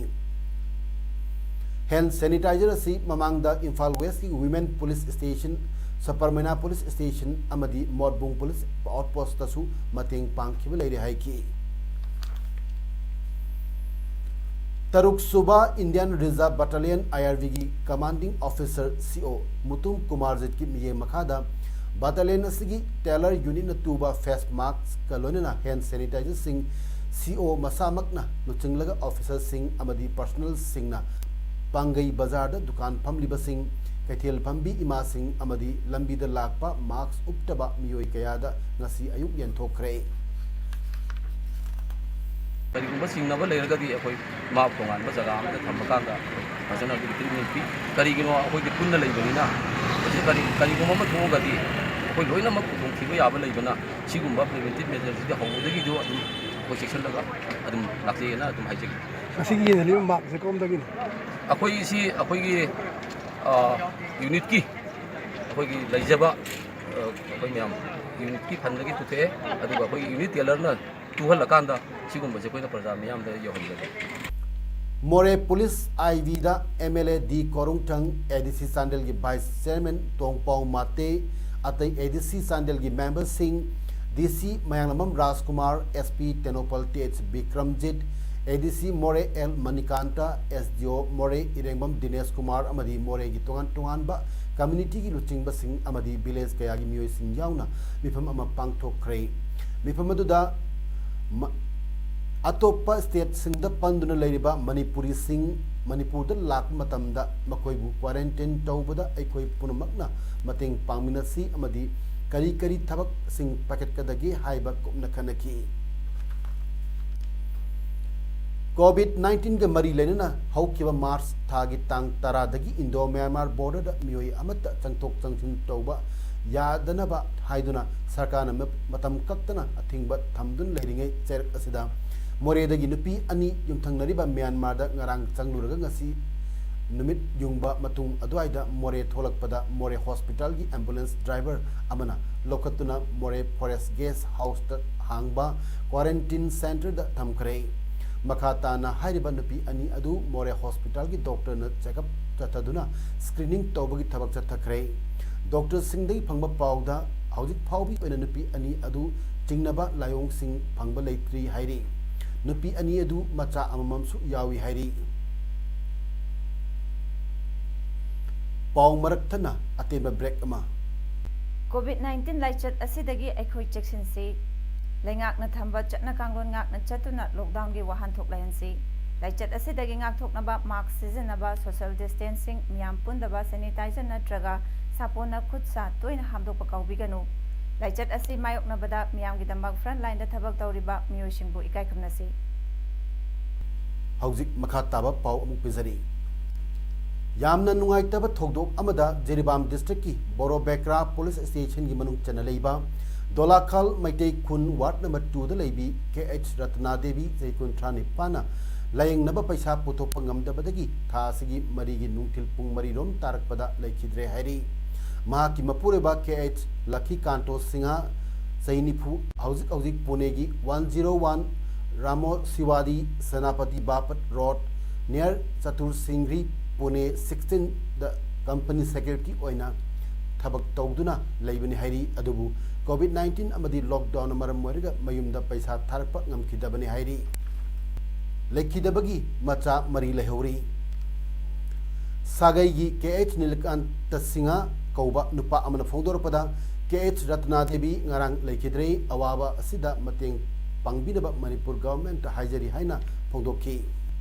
Hand sanitizer ꯑꯁꯤ ꯃꯃꯥꯡꯗ Imphal Westꯀꯤ Women Police Station, ꯁꯄꯔꯃꯩꯅꯥ Police Station ꯑꯃꯗꯤ ꯃꯣꯠꯕꯨꯡ Police Outpostꯇꯁꯨ ꯃꯇꯦꯡ ꯄꯥꯡꯈꯤꯕ ꯂꯩꯔꯦ ꯍꯥꯏꯈꯤ꯫ ꯇꯔꯨꯛ ꯁꯨꯕ Indian Reserve Battalion, IRBꯒꯤ Commanding Officer, CO, Mutum ꯀꯨꯃꯥꯔꯖꯤꯠꯀꯤ ꯃꯤꯠꯌꯦꯡ ꯃꯈꯥꯗ battalion ꯑꯁꯤꯒꯤ tailor unitꯅ ꯇꯨꯕ face maskꯀ ꯂꯣꯏꯅꯅ hand sanitizerꯁꯤꯡ CO ꯃꯁꯥꯃꯛꯅ ꯂꯨꯆꯤꯡꯂꯒ officerꯁꯤꯡ ꯑꯃꯗꯤ personnelꯁꯤꯡꯅ ꯄꯥꯡꯒꯩ ꯕꯖꯥꯔꯗ ꯗꯨꯀꯥꯟ ꯐꯝꯂꯤꯕꯁꯤꯡ, ꯀꯩꯊꯦꯜ ꯐꯝꯕꯤ ꯏꯃꯥꯁꯤꯡ ꯑꯃꯗꯤ ꯂꯝꯕꯤꯗ ꯂꯥꯛꯄ mask ꯎꯞꯇꯕ ꯃꯤꯑꯣꯏ ꯀꯌꯥꯗ ꯉꯁꯤ ꯑꯌꯨꯛ ꯌꯦꯟꯊꯣꯛꯈ꯭ꯔꯦ꯫ ꯀꯔꯤꯒꯨꯝꯕ ꯆꯤꯡꯅꯕ ꯂꯩꯔꯒꯗꯤ ꯑꯩꯈꯣꯏ ꯃꯥ ꯇꯣꯉꯥꯟꯕ ꯖꯒꯥ ꯑꯃꯗ ꯊꯝꯕ ꯀꯥꯟꯗ ꯐꯖꯅ ꯑꯗꯨꯒꯤ ꯇ꯭ꯔꯤꯠꯃꯦꯟ ꯄꯤ꯫ ꯀꯔꯤꯒꯤꯅꯣ, ꯑꯩꯈꯣꯏꯗꯤ ꯄꯨꯟꯅ ꯂꯩꯕꯅꯤꯅ꯫ ꯍꯧꯖꯤꯛ ꯀꯔꯤ, ꯀꯔꯤꯒꯨꯝꯕ ꯑꯃ ꯊꯣꯛꯑꯒꯗꯤ ꯑꯩꯈꯣꯏ ꯂꯣꯏꯅꯃꯛ ꯈꯨꯗꯣꯡꯊꯤꯕ ꯌꯥꯕ ꯂꯩꯕꯅ, ꯁꯤꯒꯨꯝꯕ ꯄ꯭ꯔꯤꯚꯦꯟꯇꯤꯞ ꯃꯦꯖꯔꯁꯤꯗꯤ ꯍꯧꯕꯗꯒꯤꯁꯨ ꯑꯗꯨꯝ ꯑꯩꯈꯣꯏ ꯆꯦꯛꯁꯤꯜꯂꯒ ꯑꯗꯨꯝ ꯂꯥꯛꯆꯩꯑꯅ ꯑꯗꯨꯝ ꯍꯥꯏꯖꯒꯦ꯫ ꯉꯁꯤꯒꯤ ꯌꯦꯟꯅꯔꯤꯕ ꯃꯥꯛꯁꯦ ꯀꯔꯣꯝꯗꯒꯤꯅꯣ? ꯑꯩꯈꯣꯏꯁꯤ ꯑꯩꯈꯣꯏꯒꯤ, ꯑ, ꯌꯨꯅꯤꯠꯀꯤ, ꯑꯩꯈꯣꯏꯒꯤ ꯂꯩꯖꯕ, ꯑ, ꯑꯩꯈꯣꯏ ꯃꯌꯥꯝ ꯌꯨꯅꯤꯠꯀꯤ ꯐꯟꯗꯒꯤ ꯄꯨꯊꯣꯛꯑꯦ꯫ ꯑꯗꯨꯒ ꯑꯩꯈꯣꯏꯒꯤ ꯌꯨꯅꯤꯠ ꯇꯦꯂꯔꯅ ꯇꯨꯍꯜꯂꯀꯥꯟꯗ ꯁꯤꯒꯨꯝꯕꯁꯦ ꯑꯩꯈꯣꯏꯅ ꯄ꯭ꯔꯖꯥ ꯃꯤꯌꯥꯝꯗ ꯌꯧꯍꯟꯖꯒꯦ꯫ ꯃꯣꯔꯦ ꯄꯨꯂꯤꯁ ꯑꯥꯏ ꯕꯤꯗ ꯑꯦꯝ ꯑꯦꯜ ꯑꯦ ꯗꯤ ꯀꯣꯔꯨꯡꯊꯪ, ꯑꯦ ꯗꯤ ꯁꯤ ꯆꯥꯟꯗꯦꯜꯒꯤ ꯚꯥꯏꯁ ꯆꯤꯌꯔꯃꯦꯟ ꯇꯣꯡꯄꯥꯎ ꯃꯥꯇꯦ, ꯑꯇꯩ ꯑꯦ ꯗꯤ ꯁꯤ ꯆꯥꯟꯗꯦꯜꯒꯤ ꯃꯦꯝꯕꯔꯁꯤꯡ, ꯗꯤ ꯁꯤ ꯃꯌꯥꯡꯂꯝꯕꯝ ꯔꯥꯖꯀꯨꯃꯥꯔ, S P ꯇꯦꯅꯧꯄꯜ T H Bikramjit, ꯑꯦ ꯗꯤ ꯁꯤ ꯃꯣꯔꯦ ꯑꯦꯜ ꯃꯅꯤꯀꯥꯟꯇ, ꯑꯦꯁ ꯗꯤ ꯑꯣ ꯃꯣꯔꯦ ꯏꯔꯦꯡꯕꯝ ꯗꯤꯅꯦꯁ ꯀꯨꯃꯥꯔ ꯑꯃꯗꯤ ꯃꯣꯔꯦꯒꯤ ꯇꯣꯉꯥꯟ ꯇꯣꯉꯥꯟꯕ ꯀꯝꯃ꯭ꯌꯨꯅꯤꯇꯤꯒꯤ ꯂꯨꯆꯤꯡꯕꯁꯤꯡ ꯑꯃꯗꯤ ꯚꯤꯂꯦꯖ ꯀꯌꯥꯒꯤ ꯃꯤꯑꯣꯏꯁꯤꯡ ꯌꯥꯎꯅ ꯃꯤꯐꯝ ꯑꯃ ꯄꯥꯡꯊꯣꯛꯈ꯭ꯔꯦ꯫ ꯃꯤꯐꯝ ꯑꯗꯨꯗ ꯃ-, ꯑꯇꯣꯞꯄ ꯁ꯭ꯇꯦꯠꯁꯤꯡꯗ ꯄꯟꯗꯨꯅ ꯂꯩꯔꯤꯕ ꯃꯅꯤꯄꯨꯔꯤꯁꯤꯡ ꯃꯅꯤꯄꯨꯔꯗ ꯂꯥꯛꯄ ꯃꯇꯝꯗ ꯃꯈꯣꯏꯕꯨ ꯀ꯭ꯋꯥꯔꯦꯟꯇꯤꯟ ꯇꯧꯕꯗ ꯑꯩꯈꯣꯏ ꯄꯨꯝꯅꯃꯛꯅ ꯃꯇꯦꯡ ꯄꯥꯡꯃꯤꯟꯅꯁꯤ ꯑꯃꯗꯤ ꯀꯔꯤ ꯀꯔꯤ ꯊꯕꯛꯁꯤꯡ ꯄꯥꯏꯈꯠꯀꯗꯒꯦ ꯍꯥꯏꯕ ꯀꯨꯞꯅ ꯈꯟꯅꯈꯤ꯫ ꯀꯣꯚꯤꯗ ꯅꯥꯏꯟꯇꯤꯟꯒ ꯃꯔꯤ ꯂꯩꯅꯅ ꯍꯧꯈꯤꯕ ꯃꯥꯔꯆ ꯊꯥꯒꯤ ꯇꯥꯡ ꯇꯔꯥꯗꯒꯤ ꯏꯟꯗꯣ ꯃ꯭ꯌꯥꯟꯃꯥꯔ ꯕꯣꯔꯗꯔꯗ ꯃꯤꯑꯣꯏ ꯑꯃꯠꯇ ꯆꯪꯊꯣꯛ ꯆꯪꯁꯤꯟ ꯇꯧꯕ ꯌꯥꯗꯅꯕ ꯍꯥꯏꯗꯨꯅ ꯁꯔꯀꯥꯔꯅ ꯃ-, ꯃꯇꯝ ꯀꯛꯇꯅ ꯑꯊꯤꯡꯕ ꯊꯝꯗꯨꯅ ꯂꯩꯔꯤꯉꯩ ꯆꯩꯔꯛ ꯑꯁꯤꯗ ꯃꯣꯔꯦꯗꯒꯤ ꯅꯨꯄꯤ ꯑꯅꯤ ꯌꯨꯝꯊꯪꯅꯔꯤꯕ ꯃ꯭ꯌꯥꯟꯃꯥꯔꯗ ꯉꯔꯥꯡ ꯆꯪꯂꯨꯔꯒ ꯉꯁꯤ ꯅꯨꯃꯤꯠ ꯌꯨꯡꯕ ꯃꯇꯨꯡ ꯑꯗꯨꯋꯥꯏꯗ ꯃꯣꯔꯦ ꯊꯣꯛꯂꯛꯄꯗ ꯃꯣꯔꯦ ꯍꯣꯁꯄꯤꯇꯥꯜꯒꯤ ꯑꯦꯝꯕꯨꯂꯦꯟꯁ ꯗ꯭ꯔꯥꯏꯚꯔ ꯑꯃꯅ ꯂꯧꯈꯠꯇꯨꯅ ꯃꯣꯔꯦ ꯐꯣꯔꯦꯁ ꯒꯦꯁ ꯍꯥꯎꯁꯇ ꯍꯥꯡꯕ ꯀ꯭ꯋꯥꯔꯦꯟꯇꯤꯟ ꯁꯦꯟꯇꯔꯗ ꯊꯝꯈ꯭ꯔꯦ꯫ ꯃꯈꯥ ꯇꯥꯅ ꯍꯥꯏꯔꯤꯕ ꯅꯨꯄꯤ ꯑꯅꯤ ꯑꯗꯨ ꯃꯣꯔꯦ ꯍꯣꯁꯄꯤꯇꯥꯜꯒꯤ ꯗꯣꯛꯇꯔꯅ ꯆꯦꯛꯑꯞ ꯆꯠꯊꯗꯨꯅ ꯁ꯭ꯀ꯭ꯔꯤꯅꯤꯡ ꯇꯧꯕꯒꯤ ꯊꯕꯛ ꯆꯠꯊꯈ꯭ꯔꯦ꯫ ꯗꯣꯛꯇꯔꯁꯤꯡꯗꯒꯤ ꯐꯪꯕ ꯄꯥꯎꯗ ꯍꯧꯖꯤꯛ ꯐꯥꯎꯕꯒꯤ ꯑꯣꯏꯅ ꯅꯨꯄꯤ ꯑꯅꯤ ꯑꯗꯨ ꯆꯤꯡꯅꯕ ꯂꯥꯏꯑꯣꯡꯁꯤꯡ ꯐꯪꯕ ꯂꯩꯇ꯭ꯔꯤ ꯍꯥꯏꯔꯤ꯫ ꯅꯨꯄꯤ ꯑꯅꯤ ꯑꯗꯨ ꯃꯆꯥ ꯑꯃꯃꯝꯁꯨ ꯌꯥꯎꯏ ꯍꯥꯏꯔꯤ꯫ ꯄꯥꯎ ꯃꯔꯛ ꯊꯠꯅ ꯑꯇꯦꯟꯕ ꯕ꯭ꯔꯦꯛ ꯑꯃ꯫ ꯀꯣꯚꯤꯗ ꯅꯥꯏꯟꯇꯤꯟ ꯂꯥꯏꯆꯠ ꯑꯁꯤꯗꯒꯤ ꯑꯩꯈꯣꯏ ꯆꯦꯛꯁꯤꯟꯁꯤ꯫ ꯂꯩꯉꯥꯛꯅ ꯊꯝꯕ ꯆꯠꯅ ꯀꯥꯡꯂꯣꯟ ꯉꯥꯛꯅ ꯆꯠꯇꯨꯅ ꯂꯣꯛꯗꯥꯎꯟꯒꯤ ꯋꯥꯍꯟꯊꯣꯛ ꯂꯩꯍꯟꯁꯤ꯫ ꯂꯥꯏꯆꯠ ꯑꯁꯤꯗꯒꯤ ꯉꯥꯛꯊꯣꯛꯅꯕ ꯃꯥꯛꯁ ꯁꯤꯖꯤꯟꯅꯕ, ꯁꯣꯁꯤꯌꯦꯜ ꯗꯤꯁꯇꯦꯟꯁꯤꯡ, ꯃꯤꯌꯥꯝ ꯄꯨꯟꯗꯕ, ꯁꯦꯅꯤꯇꯥꯏꯖꯔ ꯅꯠꯇ꯭ꯔꯒ ꯁꯥꯄꯣꯟꯅ ꯈꯨꯠ ꯁꯥ ꯇꯣꯏꯅ ꯍꯥꯝꯗꯣꯛꯄ ꯀꯥꯎꯕꯤꯒꯅꯨ꯫ ꯂꯥꯏꯆꯠ ꯑꯁꯤ ꯃꯥꯌꯣꯛꯅꯕꯗ ꯃꯤꯌꯥꯝꯒꯤꯗꯃꯛ ꯐ꯭ꯔꯟꯠ ꯂꯥꯏꯟꯗ ꯊꯕꯛ ꯇꯧꯔꯤꯕ ꯃꯤꯑꯣꯏꯁꯤꯡꯕꯨ ꯏꯀꯥꯏ ꯈꯨꯝꯅꯁꯤ꯫ ꯍꯧꯖꯤꯛ ꯃꯈꯥ ꯇꯥꯕ ꯄꯥꯎ ꯑꯃꯨꯛ ꯄꯤꯖꯔꯤ꯫ ꯌꯥꯝꯅ ꯅꯨꯡꯉꯥꯏꯇꯕ ꯊꯧꯗꯣꯛ ꯑꯃꯗ ꯖꯤꯔꯤꯕꯥꯝ ꯗꯤꯁꯇ꯭ꯔꯤꯛꯀꯤ ꯕꯣꯔꯣꯕꯦꯀ꯭ꯔꯥ ꯄꯨꯂꯤꯁ ꯁ꯭ꯇꯦꯁꯟꯒꯤ ꯃꯅꯨꯡ ꯆꯟꯅ ꯂꯩꯕ ꯗꯣꯂꯥꯈꯥꯜ ꯃꯩꯇꯩ ꯈꯨꯟ ꯋꯥꯔꯗ ꯅꯝꯕꯔ ꯇꯨꯗ ꯂꯩꯕꯤ ꯀꯦ ꯑꯩꯆ ꯔꯇꯅꯥ ꯗꯦꯕꯤ, ꯆꯍꯤ ꯀꯨꯟꯊ꯭ꯔꯥ ꯅꯤꯄꯥꯟꯅ, ꯂꯥꯌꯦꯡꯅꯕ ꯄꯩꯁꯥ ꯄꯨꯊꯣꯛꯄ ꯉꯝꯗꯕꯗꯒꯤ ꯊꯥ ꯑꯁꯤꯒꯤ ꯃꯔꯤꯒꯤ ꯅꯨꯡꯊꯤꯜ ꯄꯨꯡ ꯃꯔꯤꯔꯣꯝ ꯇꯥꯔꯛꯄꯗ ꯂꯩꯈꯤꯗ꯭ꯔꯦ ꯍꯥꯏꯔꯤ꯫ ꯃꯍꯥꯛꯀꯤ ꯃꯄꯨꯔꯣꯏꯕ ꯀꯦ ꯑꯩꯆ ꯂꯈꯤꯀꯥꯟꯇꯣ ꯁꯤꯡꯍ, ꯆꯍꯤ ꯅꯤꯐꯨ, ꯍꯧꯖꯤꯛ ꯍꯧꯖꯤꯛ ꯄꯨꯅꯦꯒꯤ one zero one Ramo Shivadi, Senapati Bapat road, near Chatur ꯁꯤꯡꯒ꯭ꯔꯤ, ꯄꯨꯅꯦ ꯁꯤꯛꯁꯇꯤꯟꯗ ꯀꯝꯄꯅꯤ ꯁꯦꯀ꯭ꯔꯦꯇꯔꯤ ꯑꯣꯏꯅ ꯊꯕꯛ ꯇꯧꯗꯨꯅ ꯂꯩꯕꯅꯤ ꯍꯥꯏꯔꯤ꯫ ꯑꯗꯨꯕꯨ ꯀꯣꯚꯤꯗ ꯅꯥꯏꯟꯇꯤꯟ ꯑꯃꯗꯤ ꯂꯣꯛꯗꯥꯎꯟꯅ ꯃꯔꯝ ꯑꯣꯏꯔꯒ ꯃꯌꯨꯝꯗ ꯄꯩꯁꯥ ꯊꯥꯔꯛꯄ ꯉꯝꯈꯤꯗꯕꯅꯤ ꯍꯥꯏꯔꯤ꯫ ꯂꯩꯈꯤꯗꯕꯒꯤ ꯃꯆꯥ ꯃꯔꯤ ꯂꯩꯍꯧꯔꯤ꯫ ꯁꯥꯒꯩꯒꯤ ꯀꯦ ꯑꯩꯆ ꯅꯤꯂꯀꯥꯟꯇ ꯁꯤꯡꯍ ꯀꯧꯕ ꯅꯨꯄꯥ ꯑꯃꯅ ꯐꯣꯡꯗꯣꯔꯛꯄꯗ, ꯀꯦ ꯑꯩꯆ ꯔꯇꯅꯥ ꯗꯦꯕꯤ ꯉꯔꯥꯡ ꯂꯩꯈꯤꯗ꯭ꯔꯦ꯫ ꯑꯋꯥꯕ ꯑꯁꯤꯗ ꯃꯇꯦꯡ ꯄꯥꯡꯕꯤꯅꯕ ꯃꯅꯤꯄꯨꯔ ꯒꯚꯔꯟꯃꯦꯟꯠꯇ ꯍꯥꯏꯖꯔꯤ ꯍꯥꯏꯅ ꯐꯣꯡꯗꯣꯛꯈꯤ꯫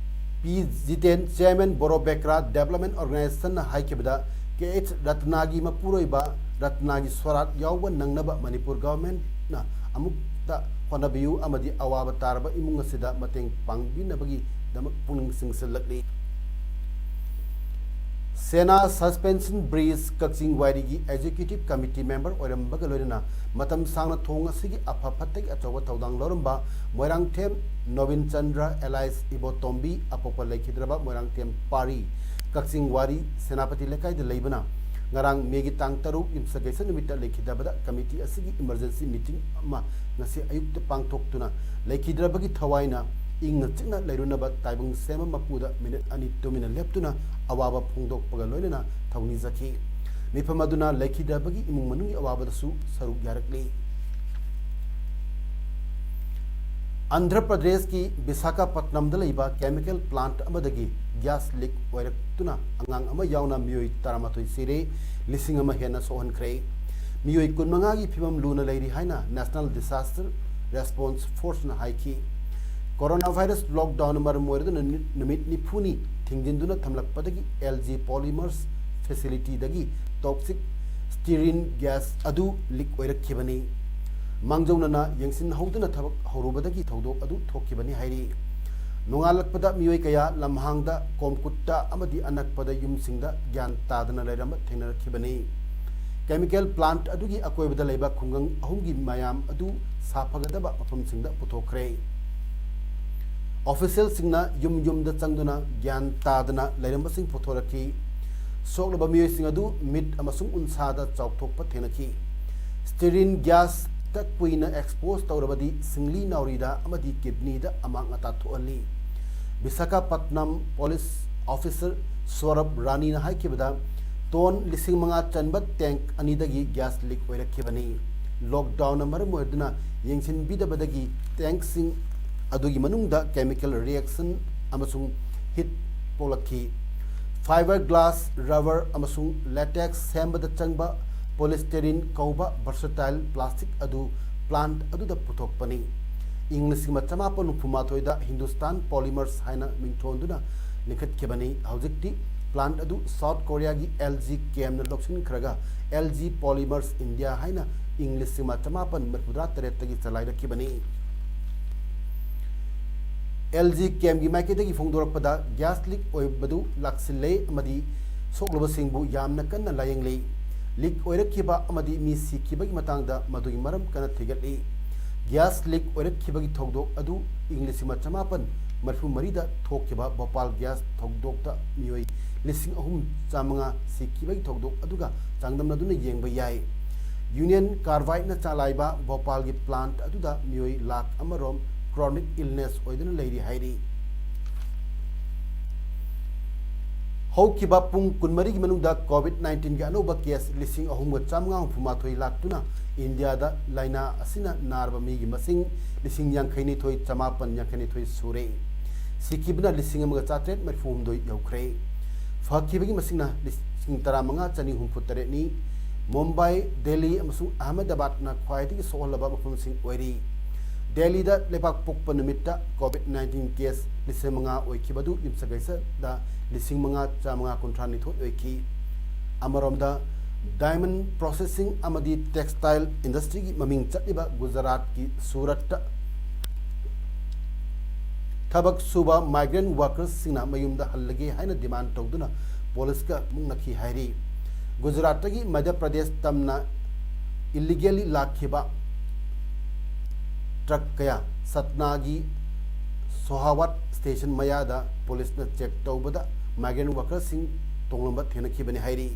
ꯄꯤ ꯖꯤꯇꯦꯟ, ꯆꯤꯌꯔꯃꯦꯟ, ꯕꯣꯔꯣꯕꯦꯀ꯭ꯔꯥ ꯗꯦꯕꯂꯞꯃꯦꯟꯠ ꯑꯣꯔꯒꯅꯥꯏꯖꯦꯁꯟꯅ ꯍꯥꯏꯈꯤꯕꯗ, ꯀꯦ ꯑꯩꯆ ꯔꯇꯅꯥꯒꯤ ꯃꯄꯨꯔꯣꯏꯕ ꯔꯇꯅꯥꯒꯤ ꯁꯣꯔꯥꯠ ꯌꯥꯎꯕ ꯅꯪꯅꯕ ꯃꯅꯤꯄꯨꯔ ꯒꯚꯔꯟꯃꯦꯟꯠꯅ ꯑꯃꯨꯛꯇ ꯍꯣꯠꯅꯕꯤꯌꯨ ꯑꯃꯗꯤ ꯑꯋꯥꯕ ꯇꯥꯔꯕ ꯏꯃꯨꯡ ꯑꯁꯤꯗ ꯃꯇꯦꯡ ꯄꯥꯡꯕꯤꯅꯕꯒꯤꯗꯃꯛ ꯄꯨꯛꯅꯤꯡ ꯆꯤꯡꯁꯤꯜꯂꯛꯂꯤ꯫ ꯁꯦꯅꯥ ꯁꯁꯄꯦꯟꯁꯟ ꯕ꯭ꯔꯤꯖ ꯀꯛꯆꯤꯡ ꯋꯥꯏꯔꯤꯒꯤ ꯑꯦꯛꯖꯤꯀ꯭ꯌꯨꯇꯤꯚ ꯀꯃꯤꯇꯤ ꯃꯦꯝꯕꯔ ꯑꯣꯏꯔꯝꯕꯒ ꯂꯣꯏꯅꯅ ꯃꯇꯝ ꯁꯥꯡꯅ ꯊꯣꯡ ꯑꯁꯤꯒꯤ ꯑꯐ ꯐꯠꯇꯒꯤ ꯑꯆꯧꯕ ꯊꯧꯗꯥꯡ ꯂꯧꯔꯝꯕ ꯃꯣꯏꯔꯥꯡꯊꯦꯝ ꯅꯣꯕꯤꯟ ꯆꯟꯗ꯭ꯔ alias ꯏꯕꯣꯇꯣꯝꯕꯤ, ꯑꯄꯣꯛꯄ ꯂꯩꯈꯤꯗ꯭ꯔꯕ ꯃꯣꯏꯔꯥꯡꯊꯦꯝ ꯄꯥꯔꯤ, ꯀꯛꯆꯤꯡ ꯋꯥꯔꯤ, ꯁꯦꯅꯥꯄꯇꯤ ꯂꯩꯀꯥꯏꯗ ꯂꯩꯕꯅ ꯉꯔꯥꯡ ꯃꯦꯒꯤ ꯇꯥꯡ ꯇꯔꯨꯛ ꯌꯨꯝꯁꯀꯩꯁ ꯅꯨꯃꯤꯠꯇ ꯂꯩꯈꯤꯗꯕꯗ ꯀꯃꯤꯇꯤ ꯑꯁꯤꯒꯤ ꯏꯃꯔꯖꯦꯟꯁꯤ ꯃꯤꯇꯤꯡ ꯑꯃ ꯉꯁꯤ ꯑꯌꯨꯛꯇ ꯄꯥꯡꯊꯣꯛꯇꯨꯅ ꯂꯩꯈꯤꯗ꯭ꯔꯕꯒꯤ ꯊꯋꯥꯏꯅ ꯏꯪꯅ ꯆꯤꯛꯅ ꯂꯩꯔꯨꯅꯕ ꯇꯥꯏꯕꯪ ꯁꯦꯝꯕ ꯃꯄꯨꯗ ꯃꯤꯅꯤꯠ ꯑꯅꯤ ꯇꯨꯃꯤꯟꯅ ꯂꯦꯞꯇꯨꯅ ꯑꯋꯥꯕ ꯐꯣꯡꯗꯣꯛꯄꯒ ꯂꯣꯏꯅꯅ ꯊꯧꯅꯤꯖꯈꯤ꯫ ꯃꯤꯐꯝ ꯑꯗꯨꯅ ꯂꯩꯈꯤꯗ꯭ꯔꯕꯒꯤ ꯏꯃꯨꯡ ꯃꯅꯨꯡꯒꯤ ꯑꯋꯥꯕꯗꯁꯨ ꯁꯔꯨꯛ ꯌꯥꯔꯛꯂꯤ꯫ ꯑꯟꯙ꯭ꯔ ꯄ꯭ꯔꯗꯦꯁꯀꯤ ꯕꯤꯁꯥꯈꯥꯄꯠꯅꯝꯗ ꯂꯩꯕ ꯀꯦꯃꯤꯀꯦꯜ ꯄ꯭ꯂꯥꯟꯠ ꯑꯃꯗꯒꯤ ꯒ꯭ꯌꯥꯁ ꯂꯤꯛ ꯑꯣꯏꯔꯛꯇꯨꯅ ꯑꯉꯥꯡ ꯑꯃ ꯌꯥꯎꯅ ꯃꯤꯑꯣꯏ ꯇꯔꯥꯃꯥꯊꯣꯏ ꯁꯤꯔꯦ, ꯂꯤꯁꯤꯡ ꯑꯃ ꯍꯦꯟꯅ ꯁꯣꯛꯍꯟꯈ꯭ꯔꯦ꯫ ꯃꯤꯑꯣꯏ ꯀꯨꯟꯃꯉꯥꯒꯤ ꯐꯤꯕꯝ ꯂꯨꯅ ꯂꯩꯔꯤ ꯍꯥꯏꯅ ꯅꯦꯁꯅꯦꯜ ꯗꯤꯁꯥꯁꯇꯔ ꯔꯦꯁꯄꯣꯟꯁ ꯐꯣꯔꯁꯅ ꯍꯥꯏꯈꯤ꯫ ꯀꯣꯔꯣꯅꯥ ꯚꯥꯏꯔꯁ ꯂꯣꯛꯗꯥꯎꯟꯅ ꯃꯔꯝ ꯑꯣꯏꯔꯗꯨꯅ ꯅꯨ-, ꯅꯨꯃꯤꯠ ꯅꯤꯐꯨꯅꯤ ꯊꯤꯡꯖꯤꯟꯗꯨꯅ ꯊꯝꯂꯛꯄꯗꯒꯤ ꯑꯦꯜ ꯖꯤ ꯄꯣꯂꯤꯃꯔꯁ ꯐꯦꯁꯤꯂꯤꯇꯤꯗꯒꯤ ꯇꯣꯛꯁꯤꯛ ꯁ꯭ꯇꯤꯔꯤꯟ ꯒ꯭ꯌꯥꯁ ꯑꯗꯨ ꯂꯤꯛ ꯑꯣꯏꯔꯛꯈꯤꯕꯅꯤ꯫ ꯃꯥꯡꯖꯧꯅꯅ ꯌꯦꯡꯁꯤꯟꯍꯧꯗꯅ ꯊꯕꯛ ꯍꯧꯔꯨꯕꯗꯒꯤ ꯊꯧꯗꯣꯛ ꯑꯗꯨ ꯊꯣꯛꯈꯤꯕꯅꯤ ꯍꯥꯏꯔꯤ꯫ ꯅꯣꯡꯉꯥꯜꯂꯛꯄꯗ ꯃꯤꯑꯣꯏ ꯀꯌꯥ ꯂꯝꯍꯥꯡꯗ, ꯀꯣꯝꯀꯨꯠꯇ ꯑꯃꯗꯤ ꯑꯅꯛꯄꯗ ꯌꯨꯝꯁꯤꯡꯗ ꯒ꯭ꯌꯥꯟ ꯇꯥꯗꯅ ꯂꯩꯔꯝꯕ ꯊꯦꯡꯅꯔꯛꯈꯤꯕꯅꯤ꯫ ꯀꯦꯃꯤꯀꯦꯜ ꯄ꯭ꯂꯥꯟꯠ ꯑꯗꯨꯒꯤ ꯑꯀꯣꯏꯕꯗ ꯂꯩꯕ ꯈꯨꯡꯒꯪ ꯑꯍꯨꯝꯒꯤ ꯃꯌꯥꯝ ꯑꯗꯨ ꯁꯥꯐꯒꯗꯕ ꯃꯐꯝꯁꯤꯡꯗ ꯄꯨꯊꯣꯛꯈ꯭ꯔꯦ꯫ ꯑꯣꯐꯤꯁꯤꯌꯦꯜꯁꯤꯡꯅ ꯌꯨꯝ ꯌꯨꯝꯗ ꯆꯪꯗꯨꯅ ꯒ꯭ꯌꯥꯟ ꯇꯥꯗꯅ ꯂꯩꯔꯝꯕꯁꯤꯡ ꯄꯨꯊꯣꯔꯛꯈꯤ꯫ ꯁꯣꯛꯂꯕ ꯃꯤꯑꯣꯏꯁꯤꯡ ꯑꯗꯨ ꯃꯤꯠ ꯑꯃꯁꯨꯡ ꯎꯟꯁꯥꯗ ꯆꯥꯎꯊꯣꯛꯄ ꯊꯦꯡꯅꯈꯤ꯫ ꯁ꯭ꯇꯤꯔꯤꯟ ꯒ꯭ꯌꯥꯁꯇ ꯀꯨꯏꯅ ꯑꯦꯛꯁꯄꯣꯖ ꯇꯧꯔꯕꯗꯤ ꯁꯤꯡꯂꯤ ꯅꯥꯎꯔꯤꯗ ꯑꯃꯗꯤ ꯀꯤꯗꯅꯤꯗ ꯑꯃꯥꯡ ꯑꯇꯥ ꯊꯣꯛꯍꯜꯂꯤ꯫ ꯕꯤꯁꯥꯈꯥꯄꯠꯅꯝ ꯄꯨꯂꯤꯁ ꯑꯣꯐꯤꯁꯔ ꯁꯣꯔꯕ ꯔꯥꯅꯤꯅ ꯍꯥꯏꯈꯤꯕꯗ, ꯇꯣꯟ ꯂꯤꯁꯤꯡ ꯃꯉꯥ ꯆꯟꯕ ꯇꯦꯡꯛ ꯑꯅꯤꯗꯒꯤ ꯒ꯭ꯌꯥꯁ ꯂꯤꯛ ꯑꯣꯏꯔꯛꯈꯤꯕꯅꯤ꯫ ꯂꯣꯛꯗꯥꯎꯟꯅ ꯃꯔꯝ ꯑꯣꯏꯗꯨꯅ ꯌꯦꯡꯁꯤꯟꯕꯤꯗꯕꯗꯒꯤ ꯇꯦꯡꯛꯁꯤꯡ ꯑꯗꯨꯒꯤ ꯃꯅꯨꯡꯗ ꯀꯦꯃꯤꯀꯦꯜ ꯔꯤꯌꯦꯛꯁꯟ ꯑꯃꯁꯨꯡ ꯍꯤꯠ ꯄꯣꯛꯂꯛꯈꯤ꯫ ꯐꯥꯏꯕꯔ ꯒ꯭ꯂꯥꯁ, ꯔꯕꯔ ꯑꯃꯁꯨꯡ ꯂꯦꯇꯦꯛꯁ ꯁꯦꯝꯕꯗ ꯆꯪꯕ ꯄꯣꯂꯤꯁꯇꯤꯔꯤꯟ ꯀꯧꯕ ꯚꯔꯁꯥꯇꯥꯏꯜ ꯄ꯭ꯂꯥꯁꯇꯤꯛ ꯑꯗꯨ ꯄ꯭ꯂꯥꯟꯠ ꯑꯗꯨꯗ ꯄꯨꯊꯣꯛꯄꯅꯤ꯫ ꯏꯪ ꯂꯤꯁꯤꯡ ꯑꯃ ꯆꯃꯥꯄꯟ ꯍꯨꯝꯐꯨ ꯃꯥꯊꯣꯏꯗ ꯍꯤꯟꯗꯨꯁꯇꯥꯟ ꯄꯣꯂꯤꯃꯔꯁ ꯍꯥꯏꯅ ꯃꯤꯡꯊꯣꯟꯗꯨꯅ ꯂꯤꯡꯈꯠꯈꯤꯕꯅꯤ꯫ ꯍꯧꯖꯤꯛꯇꯤ ꯄ꯭ꯂꯥꯟꯠ ꯑꯗꯨ ꯁꯥꯎꯠ ꯀꯣꯔꯤꯌꯥꯒꯤ ꯑꯦꯜ ꯖꯤ ꯀꯦꯝꯅ ꯂꯧꯁꯤꯟꯈ꯭ꯔꯒ, ꯑꯦꯜ ꯖꯤ ꯄꯣꯂꯤꯃꯔꯁ ꯏꯟꯗꯤꯌꯥ ꯍꯥꯏꯅ ꯏꯪ ꯂꯤꯁꯤꯡ ꯑꯃ ꯆꯃꯥꯄꯟ ꯃꯔꯤꯐꯨꯇꯔꯥ ꯇꯔꯦꯠꯇꯒꯤ ꯆꯂꯥꯏꯔꯛꯈꯤꯕꯅꯤ꯫ ꯑꯦꯜ ꯖꯤ ꯀꯦꯝꯒꯤ ꯃꯥꯏꯀꯩꯗꯒꯤ ꯐꯣꯡꯗꯣꯔꯛꯄꯗ, ꯒ꯭ꯌꯥꯁ ꯂꯤꯛ ꯑꯣꯏꯕꯗꯨ ꯂꯥꯛꯁꯤꯜꯂꯦ ꯑꯃꯗꯤ ꯁꯣꯛꯂꯕꯁꯤꯡꯕꯨ ꯌꯥꯝꯅ ꯀꯟꯅ ꯂꯥꯌꯦꯡꯂꯤ꯫ ꯂꯤꯛ ꯑꯣꯏꯔꯛꯈꯤꯕ ꯑꯃꯗꯤ ꯃꯤ ꯁꯤꯈꯤꯕꯒꯤ ꯃꯇꯥꯡꯗ ꯃꯗꯨꯒꯤ ꯃꯔꯝ ꯀꯟꯅ ꯊꯤꯒꯠꯂꯤ꯫ ꯒ꯭ꯌꯥꯁ ꯂꯤꯛ ꯑꯣꯏꯔꯛꯈꯤꯕꯒꯤ ꯊꯧꯗꯣꯛ ꯑꯗꯨ ꯏꯪ ꯂꯤꯁꯤꯡ ꯑꯃ ꯆꯃꯥꯄꯟ ꯃꯔꯤꯐꯨ ꯃꯔꯤꯗ ꯊꯣꯛꯈꯤꯕ ꯚꯣꯄꯥꯜ ꯒ꯭ꯌꯥꯁ ꯊꯧꯗꯣꯛꯇ ꯃꯤꯑꯣꯏ ꯂꯤꯁꯤꯡ ꯑꯍꯨꯝ ꯆꯥꯃꯉꯥ ꯁꯤꯈꯤꯕꯒꯤ ꯊꯧꯗꯣꯛ ꯑꯗꯨꯒ ꯆꯥꯡꯗꯝꯅꯗꯨꯅ ꯌꯦꯡꯕ ꯌꯥꯏ꯫ ꯌꯨꯅꯤꯌꯟ ꯀꯥꯔꯕꯥꯏꯠꯅ ꯆꯂꯥꯏꯕ ꯚꯣꯄꯥꯜꯒꯤ ꯄ꯭ꯂꯥꯟꯠ ꯑꯗꯨꯗ ꯃꯤꯑꯣꯏ ꯂꯥꯈ ꯑꯃꯔꯣꯝ ꯀ꯭ꯔꯣꯅꯤꯛ ꯏꯜꯅꯦꯁ ꯑꯣꯏꯗꯨꯅ ꯂꯩꯔꯤ ꯍꯥꯏꯔꯤ꯫ ꯍꯧꯈꯤꯕ ꯄꯨꯡ ꯀꯨꯟꯃꯔꯤꯒꯤ ꯃꯅꯨꯡꯗ ꯀꯣꯚꯤꯗ ꯅꯥꯏꯟꯇꯤꯟꯒꯤ ꯑꯅꯧꯕ ꯀꯦꯁ ꯂꯤꯁꯤꯡ ꯑꯍꯨꯝꯒ ꯆꯥꯃꯉꯥ ꯍꯨꯝꯐꯨ ꯃꯥꯊꯣꯏ ꯂꯥꯛꯇꯨꯅ ꯏꯟꯗꯤꯌꯥꯗ ꯂꯥꯏꯅꯥ ꯑꯁꯤꯅ ꯅꯥꯔꯕ ꯃꯤꯒꯤ ꯃꯁꯤꯡ ꯂꯤꯁꯤꯡ ꯌꯥꯡꯈꯩ ꯅꯤꯊꯣꯏ ꯆꯃꯥꯄꯟ ꯌꯥꯡꯈꯩ ꯅꯤꯊꯣꯏ ꯁꯨꯔꯦ꯫ ꯁꯤꯈꯤꯕꯅ ꯂꯤꯁꯤꯡ ꯑꯃꯒ ꯆꯥꯇ꯭ꯔꯦꯠ ꯃꯔꯤꯐꯨ ꯍꯨꯝꯗꯣꯏ ꯌꯧꯈ꯭ꯔꯦ꯫ ꯐꯈꯤꯕꯒꯤ ꯃꯁꯤꯡꯅ ꯂꯤꯁꯤꯡ ꯇꯔꯥꯃꯉꯥ ꯆꯅꯤ ꯍꯨꯝꯐꯨ ꯇꯔꯦꯠꯅꯤ꯫ ꯃꯨꯝꯕꯥꯏ, ꯗꯦꯜꯂꯤ ꯑꯃꯁꯨꯡ ꯑꯍꯃꯗꯥꯕꯥꯗꯅ ꯈ꯭ꯋꯥꯏꯗꯒꯤ ꯁꯣꯛꯍꯜꯂꯕ ꯃꯐꯝꯁꯤꯡ ꯑꯣꯏꯔꯤ꯫ ꯗꯦꯜꯂꯤꯗ ꯂꯩꯕꯥꯛ ꯄꯣꯛꯄ ꯅꯨꯃꯤꯠꯇ ꯀꯣꯚꯤꯗ ꯅꯥꯏꯟꯇꯤꯟ ꯀꯦꯁ ꯂꯤꯁꯤꯡ ꯃꯉꯥ ꯑꯣꯏꯈꯤꯕ ꯑꯗꯨ ꯌꯨꯝꯁꯀꯩꯁꯗ ꯂꯤꯁꯤꯡ ꯃꯉꯥ ꯆꯥꯃꯉꯥ ꯀꯨꯟꯊ꯭ꯔꯥ ꯅꯤꯊꯣꯏ ꯑꯣꯏꯈꯤ꯫ ꯑꯃꯔꯣꯝꯗ, ꯗꯥꯏꯃꯟ ꯄ꯭ꯔꯣꯁꯦꯁꯤꯡ ꯑꯃꯗꯤ ꯇꯦꯛꯁꯇꯥꯏꯜ ꯏꯟꯗꯁꯇ꯭ꯔꯤꯒꯤ ꯃꯃꯤꯡ ꯆꯠꯂꯤꯕ ꯒꯨꯖꯔꯥꯠꯀꯤ ꯁꯨꯔꯠꯇ ꯊꯕꯛ ꯁꯨꯕ migrant workersꯁꯤꯡꯅ ꯃꯌꯨꯝꯗ ꯍꯜꯂꯒꯦ ꯍꯥꯏꯅ demand ꯇꯧꯗꯨꯅ ꯄꯨꯂꯤꯁꯀ ꯃꯨꯛꯅꯈꯤ ꯍꯥꯏꯔꯤ꯫ ꯒꯨꯖꯔꯥꯠꯇꯒꯤ ꯃꯙ꯭ꯌ ꯄ꯭ꯔꯗꯦꯁ ꯇꯝꯅ illegally ꯂꯥꯛꯈꯤꯕ ꯇ꯭ꯔꯛ ꯀꯌꯥ ꯁꯠꯅꯥꯒꯤ ꯁꯣꯍꯥꯋꯥꯠ ꯁ꯭ꯇꯦꯁꯟ ꯃꯌꯥꯗ ꯄꯨꯂꯤꯁꯅ ꯆꯦꯛ ꯇꯧꯕꯗ migrant workersꯁꯤꯡ ꯇꯣꯡꯂꯝꯕ ꯊꯦꯡꯅꯈꯤꯕꯅꯤ ꯍꯥꯏꯔꯤ꯫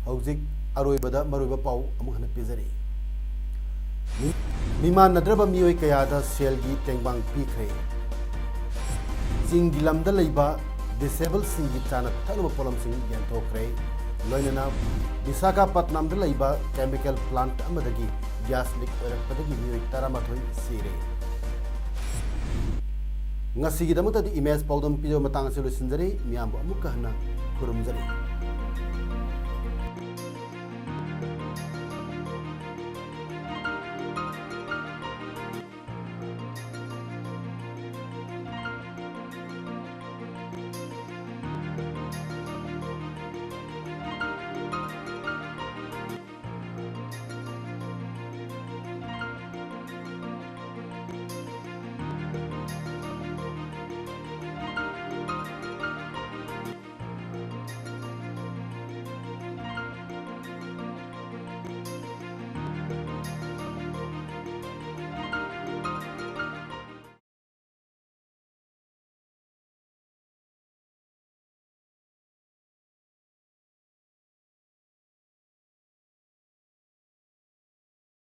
ꯍꯧꯖꯤꯛ ꯑꯔꯣꯏꯕꯗ ꯃꯔꯨꯑꯣꯏꯕ ꯄꯥꯎ ꯑꯃꯨꯛ ꯍꯟꯅ ꯄꯤꯖꯔꯤ꯫ ꯃꯤ-, ꯃꯤꯃꯥꯟꯅꯗ꯭ꯔꯕ ꯃꯤꯑꯣꯏ ꯀꯌꯥꯗ ꯁꯦꯜꯒꯤ ꯇꯦꯡꯕꯥꯡ ꯄꯤꯈ꯭ꯔꯦ꯫ ꯆꯤꯡꯒꯤ ꯂꯝꯗ ꯂꯩꯕ disablesꯁꯤꯡꯒꯤ ꯆꯥꯅ ꯊꯛꯅꯕ ꯄꯣꯠꯂꯝꯁꯤꯡ ꯌꯦꯟꯊꯣꯛꯈ꯭ꯔꯦ꯫ ꯂꯣꯏꯅꯅ ꯕꯤꯁꯥꯈꯥꯄꯠꯅꯝꯗ ꯂꯩꯕ chemical plant ꯑꯃꯗꯒꯤ gas leak ꯑꯣꯏꯔꯛꯄꯗꯒꯤ ꯃꯤꯑꯣꯏ ꯇꯔꯥꯃꯥꯊꯣꯏ ꯁꯤꯔꯦ꯫ ꯉꯁꯤꯒꯤꯗꯃꯛꯇꯗꯤ ꯏꯃꯦꯖ ꯄꯥꯎꯗꯝ ꯄꯤꯖꯕ ꯃꯇꯥꯡ ꯑꯁꯤ ꯂꯣꯏꯁꯤꯟꯖꯔꯦ꯫ ꯃꯤꯌꯥꯝꯕꯨ ꯑꯃꯨꯛꯀ ꯍꯟꯅ ꯈꯨꯔꯨꯝꯖꯔꯤ꯫